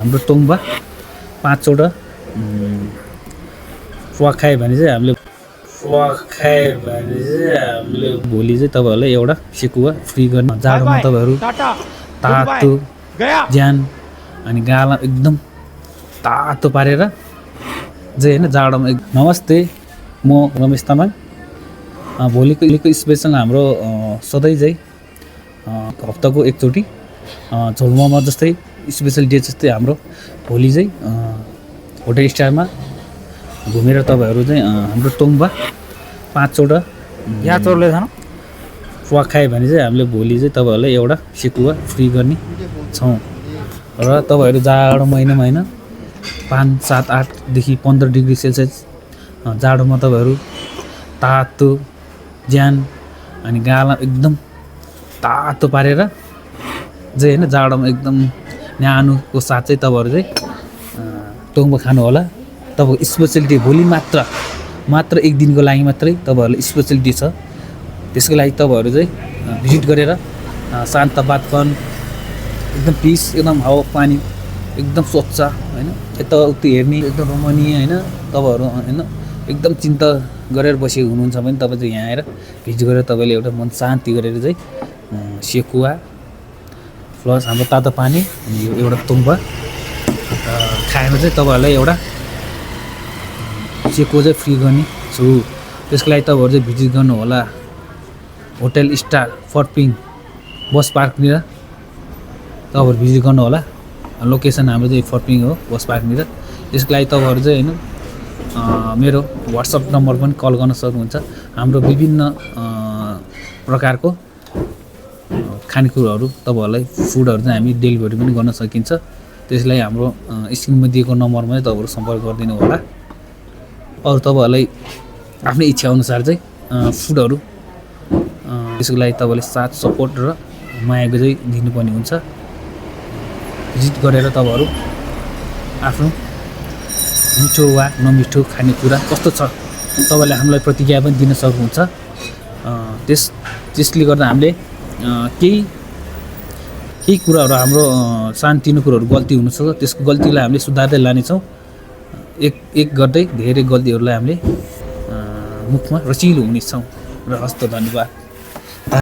हाम्रो तोङबा 5 वटा प्वाक खायो भने चाहिँ हामीले भोलि चाहिँ तपाईँहरूलाई एउटा सेकुवा फ्री गर्ने जाडोमा तपाईँहरू तातो ज्यान अनि गाला एकदम तातो पारेर चाहिँ होइन जाडोमा नमस्ते म रमेश तामाङ भोलिको स्पेसल हाम्रो सधैँ चाहिँ हप्ताको एकचोटि झोल मोमो जस्तै स्पेसल डे जस्तै हाम्रो भोलि चाहिँ होटल स्टारमा घुमेर तपाईँहरू चाहिँ हाम्रो तोङबा 5 वटा यहाँ चोरले छन् प्वाक खायो भने चाहिँ हामीले भोलि चाहिँ तपाईँहरूलाई एउटा सेकुवा फ्री गर्ने छौँ र तपाईँहरू जाडो महिनामा होइन 5, 7, 8देखि 15 डिग्री सेल्सियस जाडोमा तपाईँहरू तातो ज्यान अनि गाला एकदम तातो पारेर चाहिँ होइन जाडोमा एकदम न्यानोको साथ चाहिँ तपाईँहरू चाहिँ तोङबा खानु होला। तपाईँको स्पेसलिटी भोलि मात्र एक दिनको लागि मात्रै तपाईँहरूलाई स्पेसलिटी छ। त्यसको लागि तपाईँहरू चाहिँ भिजिट गरेर शान्त वातावरण एकदम पिस एकदम हावा पानी एकदम स्वच्छ होइन यताउति हेर्ने एकदम रमणीय होइन तपाईँहरू होइन एकदम चिन्ता गरेर बसेको हुनुहुन्छ भने तपाईँ चाहिँ यहाँ आएर भिजिट गरेर तपाईँले एउटा मन शान्ति गरेर चाहिँ सेकुवा प्लस हाम्रो तातो पानी अनि यो एउटा तोङबा खाएर चाहिँ तपाईँहरूलाई एउटा सेकुवा चाहिँ फ्री गर्ने छु। त्यसको लागि तपाईँहरू चाहिँ भिजिट गर्नु होला होटल स्टार फर्पिङ बस पार्कनिर तपाईँहरू भिजिट गर्नु होला। लोकेसन हाम्रो चाहिँ फर्पिङ हो बस पार्कनिर। त्यसको लागि तपाईँहरू चाहिँ होइन मेरो व्हाट्सएप नम्बर पनि कल गर्न सक्नुहुन्छ। हाम्रो विभिन्न प्रकारको खानेकुराहरू तपाईँहरूलाई फुडहरू चाहिँ हामी डेलिभरी पनि गर्न सकिन्छ। त्यसलाई हाम्रो स्क्रिनमा दिएको नम्बरमा चाहिँ तपाईँहरू सम्पर्क गरिदिनु होला। अरू तपाईँहरूलाई आफ्नै इच्छा अनुसार चाहिँ फुडहरू त्यसको लागि तपाईँले साथ सपोर्ट र मायाको चाहिँ दिनुपर्ने हुन्छ। भिजिट गरेर तपाईँहरू आफ्नो मिठो वा नमिठो खानेकुरा कस्तो छ तपाईँले हामीलाई प्रतिक्रिया पनि दिन सक्नुहुन्छ। त्यसले गर्दा हामीले केही कुराहरू हाम्रो सानोतिनो कुराहरू गल्ती हुनसक्छ त्यसको गल्तीलाई हामीले सुधार्दै लानेछौँ। एक गर्दै धेरै गल्तीहरूलाई हामीले मुखमा रसिलो हुनेछौँ र हस्त धन्यवाद।